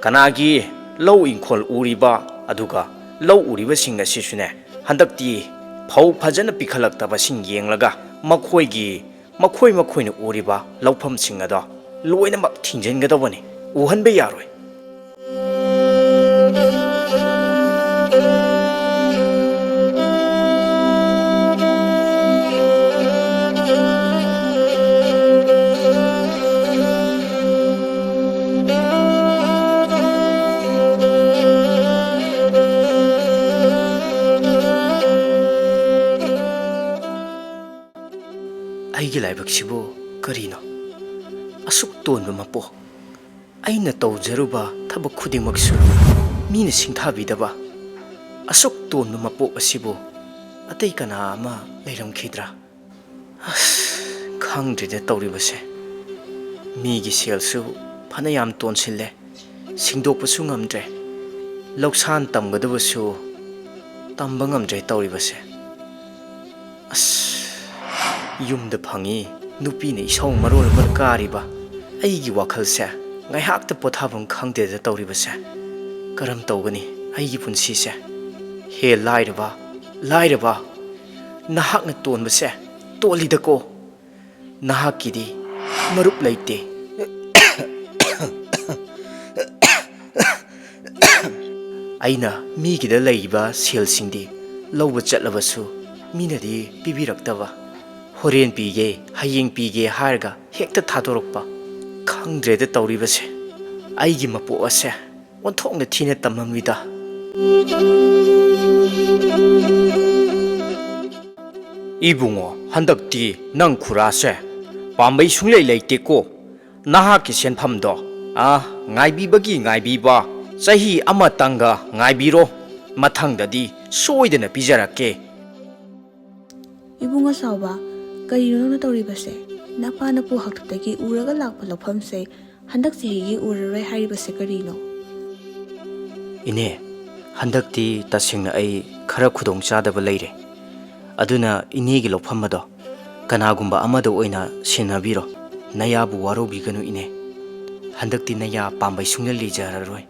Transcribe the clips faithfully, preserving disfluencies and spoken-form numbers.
ꯀꯅꯥꯒꯤ ꯂꯧ ꯏꯪꯈꯣꯜ ꯎꯔꯤꯕ, ꯑꯗꯨꯒ ꯂꯧ ꯎꯔꯤꯕꯁꯤꯡ ꯑꯁꯤꯁꯨꯅꯦ, ꯍꯟꯗꯛꯇꯤ ꯐꯧ ꯐꯖꯅ ꯄꯤꯈꯠꯂꯛꯇꯕꯁꯤꯡ ꯌꯦꯡꯂꯒ ꯃꯈꯣꯏꯒꯤ, ꯃꯈꯣꯏ ꯃꯈꯣꯏꯅ ꯎꯔꯤꯕ ꯂꯧꯐꯝꯁꯤꯡ ꯑꯗꯣ ꯂꯣꯏꯅꯃꯛ ꯊꯤꯡꯖꯤꯟꯒꯗꯧꯕꯅꯤ, ꯎꯍꯟꯕ ꯌꯥꯔꯣꯏ꯫ ꯑꯩꯒꯤ ꯂꯥꯏꯕꯛꯁꯤꯕꯨ ꯀꯔꯤꯅꯣ? ꯑꯁꯨꯛ ꯇꯣꯟꯕ ꯃꯄꯣꯛ, ꯑꯩꯅ ꯇꯧꯖꯔꯨꯕ ꯊꯕꯛ ꯈꯨꯗꯤꯡꯃꯛꯁꯨ ꯃꯤꯅ ꯁꯤꯡꯊꯥꯕꯤꯗꯕ, ꯑꯁꯨꯛ ꯇꯣꯟꯕ ꯃꯄꯣꯛ ꯑꯁꯤꯕꯨ ꯑꯇꯩ ꯀꯅꯥ ꯑꯃ ꯂꯩꯔꯝꯈꯤꯗ꯭ꯔꯥ? ꯑꯁ, ꯈꯪꯗ꯭ꯔꯦꯗ ꯇꯧꯔꯤꯕꯁꯦ꯫ ꯃꯤꯒꯤ ꯁꯦꯜꯁꯨ ꯐꯅꯌꯥꯝ ꯇꯣꯟꯁꯤꯜꯂꯦ, ꯁꯤꯡꯗꯣꯛꯄꯁꯨ ꯉꯝꯗ꯭ꯔꯦ, ꯂꯧꯁꯥꯟ ꯇꯝꯒꯗꯕꯁꯨ ꯇꯝꯕ ꯉꯝꯗ꯭ꯔꯦ ꯇꯧꯔꯤꯕꯁꯦ꯫ ꯑꯁ, ꯌꯨꯝꯗ ꯐꯪꯉꯤ, ꯅꯨꯄꯤꯅ ꯏꯁꯧ ꯃꯔꯣꯜ ꯑꯃ ꯀꯥꯔꯤꯕ꯫ ꯑꯩꯒꯤ ꯋꯥꯈꯜꯁꯦ ꯉꯥꯏꯍꯥꯛꯇ ꯄꯣꯊꯥꯐꯝ ꯈꯪꯗꯦꯗ ꯇꯧꯔꯤꯕꯁꯦ꯫ ꯀꯔꯝ ꯇꯧꯒꯅꯤ ꯑꯩꯒꯤ ꯄꯨꯟꯁꯤꯁꯦ? ꯍꯦ ꯂꯥꯏꯔꯕ, ꯂꯥꯏꯔꯕ, ꯅꯍꯥꯛꯅ ꯇꯣꯟꯕꯁꯦ ꯇꯣꯜꯂꯤꯗꯀꯣ꯫ ꯅꯍꯥꯛꯀꯤꯗꯤ ꯃꯔꯨꯞ ꯂꯩꯇꯦ꯫ ꯑꯩꯅ ꯃꯤꯒꯤꯗ ꯂꯩꯔꯤꯕ ꯁꯦꯜꯁꯤꯡꯗꯤ ꯂꯧꯕ ꯆꯠꯂꯕꯁꯨ ꯃꯤꯅꯗꯤ ꯄꯤꯕꯤꯔꯛꯇꯕ꯫ ꯍꯣꯔꯦꯟ ꯄꯤꯒꯦ, ꯍꯌꯦꯡ ꯄꯤꯒꯦ ꯍꯥꯏꯔꯒ ꯍꯦꯛꯇ ꯊꯥꯗꯣꯔꯛꯄ꯫ ꯈꯪꯗ꯭ꯔꯦꯗ ꯇꯧꯔꯤꯕꯁꯦ꯫ ꯑꯩꯒꯤ ꯃꯄꯣꯛ ꯑꯁꯦ ꯑꯣꯟꯊꯣꯛꯅ ꯊꯤꯅ ꯇꯝꯃꯝꯃꯤꯗ꯫ ꯏꯕꯨꯡꯉꯣ, ꯍꯟꯗꯛꯇꯤ ꯅꯪ ꯈꯨꯔꯥꯁꯦ ꯄꯥꯝꯕꯩ ꯁꯨꯡꯂꯩ ꯂꯩꯇꯦꯀꯣ꯫ ꯅꯍꯥꯛꯀꯤ ꯁꯦꯟꯐꯝꯗꯣ, ꯑꯥ, ꯉꯥꯏꯕꯤꯕꯒꯤ ꯉꯥꯏꯕꯤꯕ, ꯆꯍꯤ ꯑꯃꯇꯪꯒ ꯉꯥꯏꯕꯤꯔꯣ, ꯃꯊꯪꯗꯗꯤ ꯁꯣꯏꯗꯅ ꯄꯤꯖꯔꯛꯀꯦ꯫ ꯏꯕꯨꯡꯉꯣ ꯆꯥꯎꯕ, ꯀꯔꯤꯅꯣ ꯅꯪꯅ ꯇꯧꯔꯤꯕꯁꯦ? ꯅꯄꯥ ꯅꯄꯨ ꯍꯥꯛꯇꯛꯇꯒꯤ ꯎꯔꯒ ꯂꯥꯛꯄ ꯂꯧꯐꯝꯁꯦ ꯍꯟꯗꯛ ꯆꯍꯤꯒꯤ ꯎꯔꯔꯣꯏ ꯍꯥꯏꯔꯤꯕꯁꯦ ꯀꯔꯤꯅꯣ? ꯏꯅꯦ, ꯍꯟꯗꯛꯇꯤ ꯇꯁꯦꯡꯅ ꯑꯩ ꯈꯔ ꯈꯨꯗꯣꯡ ꯆꯥꯗꯕ ꯂꯩꯔꯦ꯫ ꯑꯗꯨꯅ ꯏꯅꯦꯒꯤ ꯂꯧꯐꯝ ꯑꯗꯣ ꯀꯅꯥꯒꯨꯝꯕ ꯑꯃꯗ ꯑꯣꯏꯅ ꯁꯤꯟꯅꯕꯤꯔꯣ꯫ ꯅꯌꯥꯕꯨ ꯋꯥꯔꯧꯕꯤꯒꯅꯨ ꯏꯅꯦ꯫ ꯍꯟꯗꯛꯇꯤ ꯅꯌꯥ ꯄꯥꯝꯕꯩ ꯁꯨꯡꯂꯦ ꯂꯩꯖꯔꯔꯣꯏ꯫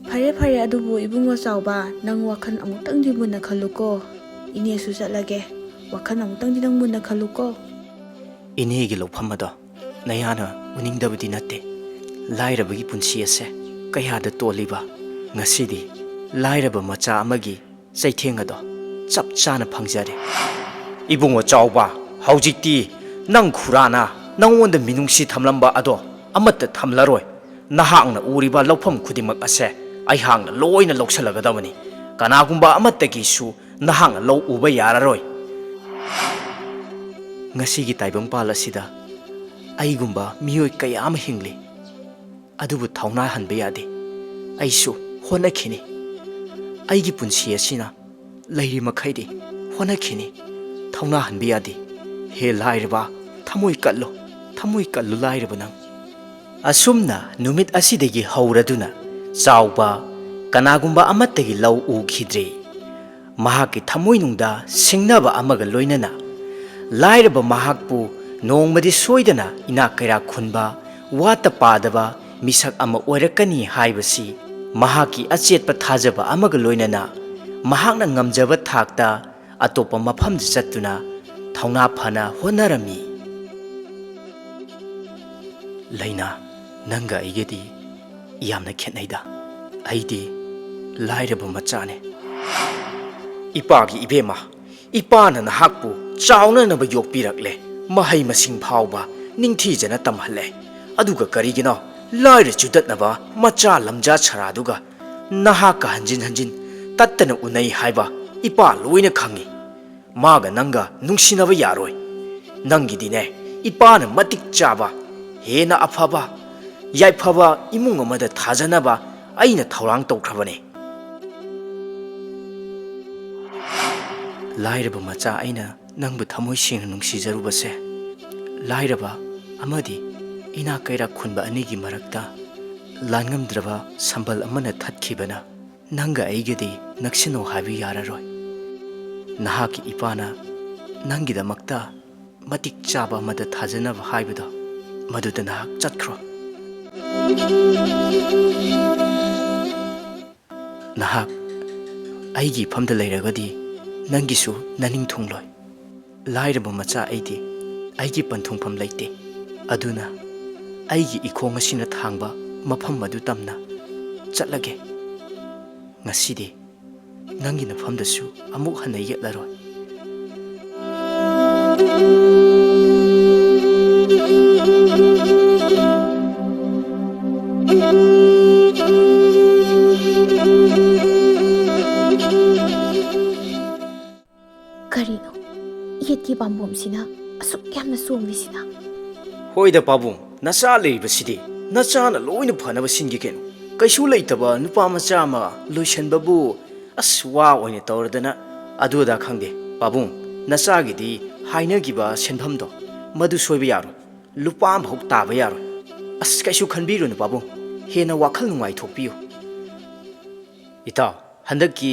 ꯐꯔꯦ ꯐꯔꯦ, ꯑꯗꯨꯕꯨ ꯏꯕꯨꯡꯉꯣ ꯆꯥꯎꯕ, ꯅꯪ ꯋꯥꯈꯜ ꯑꯃꯨꯛꯇꯪꯗꯤ ꯃꯨꯟꯅ ꯈꯜꯂꯨꯀꯣ꯫ ꯏꯅꯦꯁꯨ ꯆꯠꯂꯒꯦ, ꯋꯥꯈꯜ ꯑꯃꯨꯛꯇꯪꯗꯤ ꯅꯪ ꯃꯨꯟꯅ ꯈꯜꯂꯨꯀꯣ꯫ ꯏꯅꯦꯒꯤ ꯂꯧꯐꯝ ꯑꯗꯣ ꯅꯌꯥꯅ ꯎꯅꯤꯡꯗꯕꯗꯤ ꯅꯠꯇꯦ꯫ ꯂꯥꯏꯔꯕꯒꯤ ꯄꯨꯟꯁꯤ ꯑꯁꯦ ꯀꯌꯥꯗ ꯇꯣꯜꯂꯤꯕ꯫ ꯉꯁꯤꯗꯤ ꯂꯥꯏꯔꯕ ꯃꯆꯥ ꯑꯃꯒꯤ ꯆꯩꯊꯦꯡ ꯑꯗꯣ ꯆꯞ ꯆꯥꯅ ꯐꯪꯖꯔꯦ꯫ ꯏꯕꯨꯡꯉꯣ ꯆꯥꯎꯕ, ꯍꯧꯖꯤꯛꯇꯤ ꯅꯪ ꯈꯨꯔꯥꯅ ꯅꯪꯉꯣꯟꯗ ꯃꯤꯅꯨꯡꯁꯤ ꯊꯝꯂꯝꯕ ꯑꯗꯣ ꯑꯃꯠꯇ ꯊꯝꯂꯔꯣꯏ꯫ ꯅꯍꯥꯛꯅ ꯎꯔꯤꯕ ꯂꯧꯐꯝ ꯈꯨꯗꯤꯡꯃꯛ ꯑꯁꯦ ꯑꯩꯍꯥꯛꯅ ꯂꯣꯏꯅ ꯂꯧꯁꯤꯜꯂꯒꯗꯕꯅꯤ꯫ ꯀꯅꯥꯒꯨꯝꯕ ꯑꯃꯠꯇꯒꯤꯁꯨ ꯅꯍꯥꯛꯅ ꯂꯧ ꯎꯕ ꯌꯥꯔꯔꯣꯏ꯫ ꯉꯁꯤꯒꯤ ꯇꯥꯏꯕꯪꯄꯥꯜ ꯑꯁꯤꯗ ꯑꯩꯒꯨꯝꯕ ꯃꯤꯑꯣꯏ ꯀꯌꯥ ꯑꯃ ꯍꯤꯡꯂꯤ꯫ ꯑꯗꯨꯕꯨ ꯊꯧꯅꯥ ꯍꯟꯕ ꯌꯥꯗꯦ꯫ ꯑꯩꯁꯨ ꯍꯣꯠꯅꯈꯤꯅꯤ꯫ ꯑꯩꯒꯤ ꯄꯨꯟꯁꯤ ꯑꯁꯤꯅ ꯂꯩꯔꯤ ꯃꯈꯩꯗꯤ ꯍꯣꯠꯅꯈꯤꯅꯤ꯫ ꯊꯧꯅꯥ ꯍꯟꯕ ꯌꯥꯗꯦ꯫ ꯍꯦ ꯂꯥꯏꯔꯕ, ꯊꯃꯣꯏ ꯀꯠꯂꯨ, ꯊꯃꯣꯏ ꯀꯠꯂꯨ ꯂꯥꯏꯔꯕ ꯅꯪ꯫ ꯑꯁꯨꯝꯅ ꯅꯨꯃꯤꯠ ꯑꯁꯤꯗꯒꯤ ꯍꯧꯔꯗꯨꯅ ꯆꯥꯎꯕ ꯀꯅꯥꯒꯨꯝꯕ ꯑꯃꯠꯇꯒꯤ ꯂꯧ ꯎꯈꯤꯗ꯭ꯔꯦ꯫ ꯃꯍꯥꯛꯀꯤ ꯊꯃꯣꯏꯅꯨꯡꯗ ꯁꯤꯡꯅꯕ ꯑꯃꯒ ꯂꯣꯏꯅꯅ ꯂꯥꯏꯔꯕ ꯃꯍꯥꯛꯄꯨ ꯅꯣꯡꯃꯗꯤ ꯁꯣꯏꯗꯅ ꯏꯅꯥꯛ ꯀꯩꯔꯥꯛ ꯈꯨꯟꯕ, ꯋꯥꯠꯇ ꯄꯥꯗꯕ ꯃꯤꯁꯛ ꯑꯃ ꯑꯣꯏꯔꯛꯀꯅꯤ ꯍꯥꯏꯕꯁꯤ ꯃꯍꯥꯛꯀꯤ ꯑꯆꯦꯠꯄ ꯊꯥꯖꯕ ꯑꯃꯒ ꯂꯣꯏꯅꯅ ꯃꯍꯥꯛꯅ ꯉꯝꯖꯕ ꯊꯥꯛꯇ ꯑꯇꯣꯞꯄ ꯃꯐꯝꯗ ꯆꯠꯇꯨꯅ ꯊꯧꯅꯥ ꯐꯅ ꯍꯣꯠꯅꯔꯝꯃꯤ꯫ ꯂꯩꯅꯥ, ꯅꯪꯒ ꯑꯩꯒꯗꯤ ꯌꯥꯝꯅ ꯈꯦꯠꯅꯩꯗ꯫ ꯑꯩꯗꯤ ꯂꯥꯏꯔꯕ ꯃꯆꯥꯅꯦ꯫ ꯏꯄꯥꯒꯤ ꯏꯕꯦꯝꯃ, ꯏꯄꯥꯅ ꯅꯍꯥꯛꯄꯨ ꯆꯥꯎꯅꯅꯕ ꯌꯣꯛꯄꯤꯔꯛꯂꯦ꯫ ꯃꯍꯩ ꯃꯁꯤꯡ ꯐꯥꯎꯕ ꯅꯤꯡꯊꯤꯖꯅ ꯇꯝꯍꯜꯂꯦ꯫ ꯑꯗꯨꯒ ꯀꯔꯤꯒꯤꯅꯣ ꯂꯥꯏꯔ ꯆꯨꯗꯠꯅꯕ ꯃꯆꯥ ꯂꯝꯖꯥ ꯁꯔꯥꯗꯨꯒ ꯅꯍꯥꯛꯀ ꯍꯟꯖꯤꯟ ꯍꯟꯖꯤꯟ ꯇꯠꯇꯅ ꯎꯅꯩ ꯍꯥꯏꯕ ꯏꯄꯥ ꯂꯣꯏꯅ ꯈꯪꯏ꯫ ꯃꯥꯒ ꯅꯪꯒ ꯅꯨꯡꯁꯤꯅꯕ ꯌꯥꯔꯣꯏ꯫ ꯅꯪꯒꯤꯗꯤꯅꯦ, ꯏꯄꯥꯅ ꯃꯇꯤꯛ ꯆꯥꯕ, ꯍꯦꯟꯅ ꯑꯐꯕ, ꯌꯥꯏꯐꯕ ꯏꯃꯨꯡ ꯑꯃꯗ ꯊꯥꯖꯅꯕ ꯑꯩꯅ ꯊꯧꯔꯥꯡ ꯇꯧꯈ꯭ꯔꯕꯅꯦ꯫ ꯂꯥꯏꯔꯕ ꯃꯆꯥ ꯑꯩꯅ ꯅꯪꯕꯨ ꯊꯃꯣꯏ ꯁꯦꯡꯅ ꯅꯨꯡꯁꯤꯖꯔꯨꯕꯁꯦ, ꯂꯥꯏꯔꯕ ꯑꯃꯗꯤ ꯏꯅꯥꯛ ꯀꯩꯔꯥꯛ ꯈꯨꯟꯕ ꯑꯅꯤꯒꯤ ꯃꯔꯛꯇ ꯂꯥꯟꯉꯝꯗ꯭ꯔꯕ ꯁꯝꯕꯜ ꯑꯃꯅ ꯊꯠꯈꯤꯕꯅ ꯅꯪꯒ ꯑꯩꯒꯗꯤ ꯅꯛꯁꯤꯟꯅꯧ ꯍꯥꯏꯕ ꯌꯥꯔꯔꯣꯏ꯫ ꯅꯍꯥꯛꯀꯤ ꯏꯄꯥꯅ ꯅꯪꯒꯤꯗꯃꯛꯇ ꯃꯇꯤꯛ ꯆꯥꯕ ꯑꯃꯗ ꯊꯥꯖꯅꯕ ꯍꯥꯏꯕꯗꯣ, ꯃꯗꯨꯗ ꯅꯍꯥꯛ ꯆꯠꯈ꯭ꯔꯣ꯫ ꯅꯍꯥꯛ ꯑꯩꯒꯤ ꯏꯐꯝꯗ ꯂꯩꯔꯒꯗꯤ ꯅꯪꯒꯤꯁꯨ ꯅꯅꯤꯡ ꯊꯨꯡꯂꯣꯏ꯫ ꯂꯥꯏꯔꯕ ꯃꯆꯥ ꯑꯩꯗꯤ ꯑꯩꯒꯤ ꯄꯟꯊꯨꯡꯐꯝ ꯂꯩꯇꯦ꯫ ꯑꯗꯨꯅ ꯑꯩꯒꯤ ꯏꯈꯣꯡ ꯑꯁꯤꯅ ꯊꯥꯡꯕ ꯃꯐꯝ ꯑꯗꯨ ꯇꯝꯅ ꯆꯠꯂꯒꯦ꯫ ꯉꯁꯤꯗꯤ ꯅꯪꯒꯤ ꯅꯐꯝꯗꯁꯨ ꯑꯃꯨꯛ ꯍꯟꯅ ꯌꯦꯠꯂꯔꯣꯏ꯫ ꯀꯔꯤꯅꯣ? ꯌꯦꯠꯀꯤ ꯄꯥꯝꯕꯣꯝꯁꯤꯅ ꯑꯁꯨꯛ ꯌꯥꯝꯅ ꯆꯣꯡꯂꯤꯁꯤꯅ? ꯍꯣꯏꯗ ꯄꯥꯕꯨꯡ, ꯅꯆꯥ ꯂꯩꯔꯤꯕꯁꯤꯗꯤ ꯅꯆꯥꯅ ꯂꯣꯏꯅ ꯐꯅꯕ ꯁꯤꯟꯒꯦ ꯀꯩꯅꯣ꯫ ꯀꯩꯁꯨ ꯂꯩꯇꯕ ꯅꯨꯄꯥ ꯃꯆꯥ ꯑꯃ ꯂꯣꯏꯁꯟꯕꯕꯨ ꯑꯁ ꯋꯥ ꯑꯣꯏꯅ ꯇꯧꯔꯗꯅ꯫ ꯑꯗꯨ ꯑꯗꯥ ꯈꯪꯗꯦ ꯄꯥꯕꯨꯡ, ꯅꯆꯥꯒꯤꯗꯤ ꯍꯥꯏꯅꯈꯤꯕ ꯁꯦꯟꯐꯝꯗꯣ ꯃꯗꯨ ꯁꯣꯏꯕ ꯌꯥꯔꯣꯏ꯫ ꯂꯨꯄꯥ ꯑꯃꯐꯥꯎ ꯇꯥꯕ ꯌꯥꯔꯣꯏ꯫ ꯑꯁ ꯀꯩꯁꯨ ꯈꯟꯕꯤꯔꯨꯅꯨ ꯄꯥꯕꯨꯡ, ꯍꯦꯟꯅ ꯋꯥꯈꯜ ꯅꯨꯡꯉꯥꯏꯊꯣꯛꯄꯤꯌꯨ꯫ ꯏꯇꯥꯎ, ꯍꯟꯗꯛꯀꯤ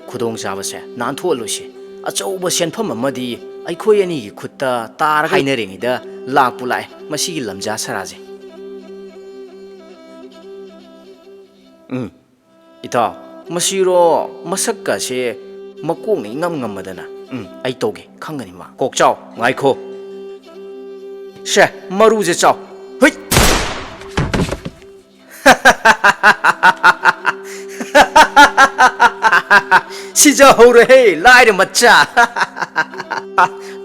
ꯈꯨꯗꯣꯡꯆꯥꯕꯁꯦ ꯅꯥꯟꯊꯣꯛꯍꯜꯂꯣꯏꯁꯤ꯫ ꯑꯆꯧꯕ ꯁꯦꯟꯐꯝ ꯑꯃꯗꯤ ꯑꯩꯈꯣꯏ ꯑꯅꯤꯒꯤ ꯈꯨꯠꯇ ꯇꯥꯔꯒ ꯍꯥꯏꯅꯔꯤꯉꯩꯗ ꯂꯥꯛꯄꯨ ꯂꯥꯛꯑꯦ ꯃꯁꯤꯒꯤ ꯂꯝꯖꯥ ꯁꯔꯥꯁꯦ꯫ ꯎꯝ, ꯏꯇꯥꯎ, ꯃꯁꯤꯔꯣ ꯃꯁꯛꯀꯁꯦ ꯃꯀꯣꯛꯅ ꯏꯉꯝ ꯉꯝꯃꯗꯅ꯫ ꯎꯝ, ꯑꯩ ꯇꯧꯒꯦ, ꯈꯪꯒꯅꯤ ꯃꯥ꯫ ꯀꯣꯛ ꯆꯥꯎ, ꯉꯥꯏꯈꯣ꯫ ꯁꯦ, ꯃꯔꯨꯁꯦ ꯆꯥꯎ꯫ ꯍꯨꯏꯠ! ꯁꯤꯖꯍꯧꯔꯦꯍꯦ, ꯂꯥꯏꯔ ꯃꯆꯥ꯫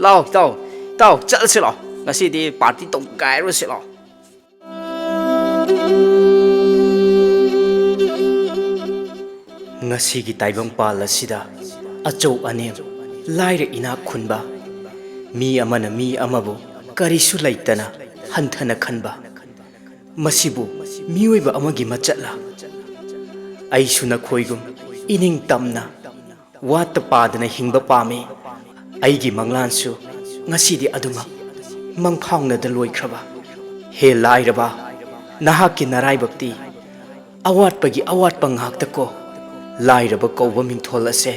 ꯂꯥꯎ, ꯇꯥꯎ, ꯇꯥꯎ, ꯆꯠꯂꯁꯤ ꯂꯥꯎ꯫ ꯉꯁꯤꯗꯤ ꯄꯥꯔꯇꯤ ꯇꯧꯒꯥꯏꯔꯨꯔꯁꯤ ꯂꯥꯎ꯫ ꯉꯁꯤꯒꯤ ꯇꯥꯏꯕꯪꯄꯥꯜ ꯑꯁꯤꯗ ꯑꯆꯧ ꯑꯅꯦꯝ, ꯂꯥꯏꯔ ꯏꯅꯥꯛ ꯈꯨꯟꯕ, ꯃꯤ ꯑꯃꯅ ꯃꯤ ꯑꯃꯕꯨ ꯀꯔꯤꯁꯨ ꯂꯩꯇꯅ ꯍꯟꯊꯅ ꯈꯟꯕ, ꯃꯁꯤꯕꯨ ꯃꯤꯑꯣꯏꯕ ꯑꯃꯒꯤ ꯃꯆꯠꯂ? ꯑꯩꯁꯨ ꯅꯈꯣꯏꯒꯨꯝ ꯏꯅꯤꯡ ꯇꯝꯅ, ꯋꯥꯠꯇ ꯄꯥꯗꯅ ꯍꯤꯡꯕ ꯄꯥꯝꯃꯤ꯫ ꯑꯩꯒꯤ ꯃꯪꯂꯥꯟꯁꯨ ꯉꯁꯤꯗꯤ ꯑꯗꯨꯃꯛ ꯃꯪꯐꯥꯎꯅꯗ ꯂꯣꯏꯈ꯭ꯔꯕ꯫ ꯍꯦ ꯂꯥꯏꯔꯕ, ꯅꯍꯥꯛꯀꯤ ꯅꯔꯥꯏꯕꯛꯇꯤ ꯑꯋꯥꯠꯄꯒꯤ ꯑꯋꯥꯠꯄ ꯉꯥꯛꯇ ꯀꯣ꯫ ꯂꯥꯏꯔꯕ ꯀꯧꯕ ꯃꯤꯡꯊꯣꯜ ꯑꯁꯦ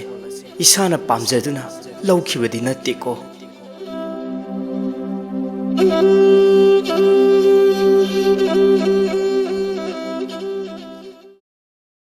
ꯏꯁꯥꯅ ꯄꯥꯝꯖꯗꯨꯅ ꯂꯧꯈꯤꯕꯗꯤ ꯅꯠꯇꯦꯀꯣ꯫